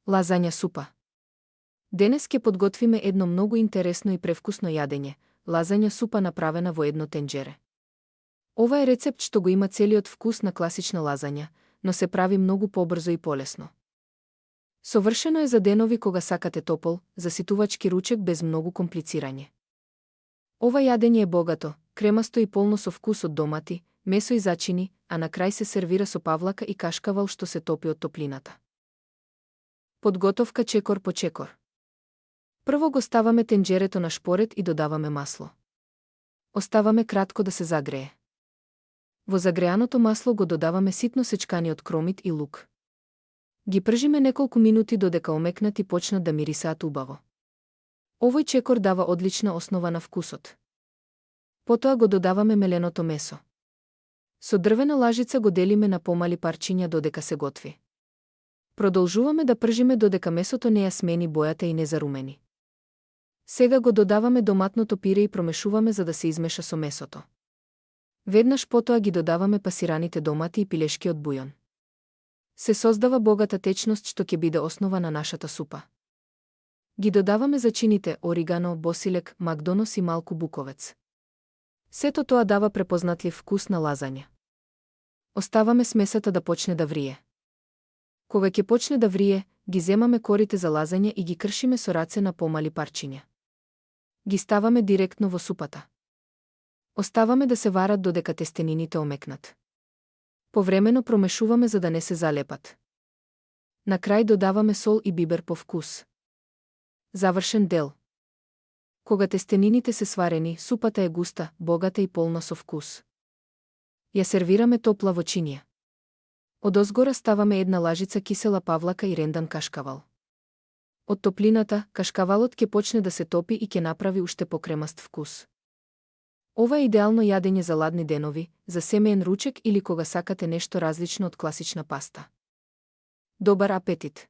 Лазања супа. Денес ќе подготвиме едно многу интересно и превкусно јадење, лазања супа направена во едно тенџере. Ова е рецепт што го има целиот вкус на класична лазања, но се прави многу побрзо и полесно. Совршено е за денови кога сакате топол, заситувачки ручек без многу комплицирање. Ова јадење е богато, кремасто и полно со вкус од домати, месо и зачини, а на крај се сервира со павлака и кашкавал што се топи од топлината. Подготовка чекор по чекор. Прво го ставаме тенџерето на шпорет и додаваме масло. Оставаме кратко да се загрее. Во загреаното масло го додаваме ситно сечканиот кромит и лук. Ги пржиме неколку минути додека омекнат и почнат да мирисаат убаво. Овој чекор дава одлична основа на вкусот. Потоа го додаваме меленото месо. Со дрвена лажица го делиме на помали парчиња додека се готви. Продолжуваме да пржиме додека месото не ја смени бојата и не зарумени. Сега го додаваме доматното пире и промешуваме за да се измеша со месото. Веднаш потоа ги додаваме пасираните домати и пилешкиот бујон. Се создава богата течност што ќе биде основа на нашата супа. Ги додаваме зачините оригано, босилек, макдонос и малку буковец. Сето тоа дава препознатлив вкус на лазања. Оставаме смесата да почне да врие. Кога ќе почне да врие, ги земаме корите за лазање и ги кршиме со раце на помали парчиња. Ги ставаме директно во супата. Оставаме да се варат додека тестенините омекнат. Повремено промешуваме за да не се залепат. На крај додаваме сол и бибер по вкус. Завршен дел. Кога тестенините се сварени, супата е густа, богата и полна со вкус. Ја сервираме топла во чинија. Одозгора ставаме една лажица кисела павлака и рендан кашкавал. Од топлината, кашкавалот ќе почне да се топи и ќе направи уште покремаст вкус. Ова е идеално јадење за ладни денови, за семеен ручек или кога сакате нешто различно од класична паста. Добар апетит!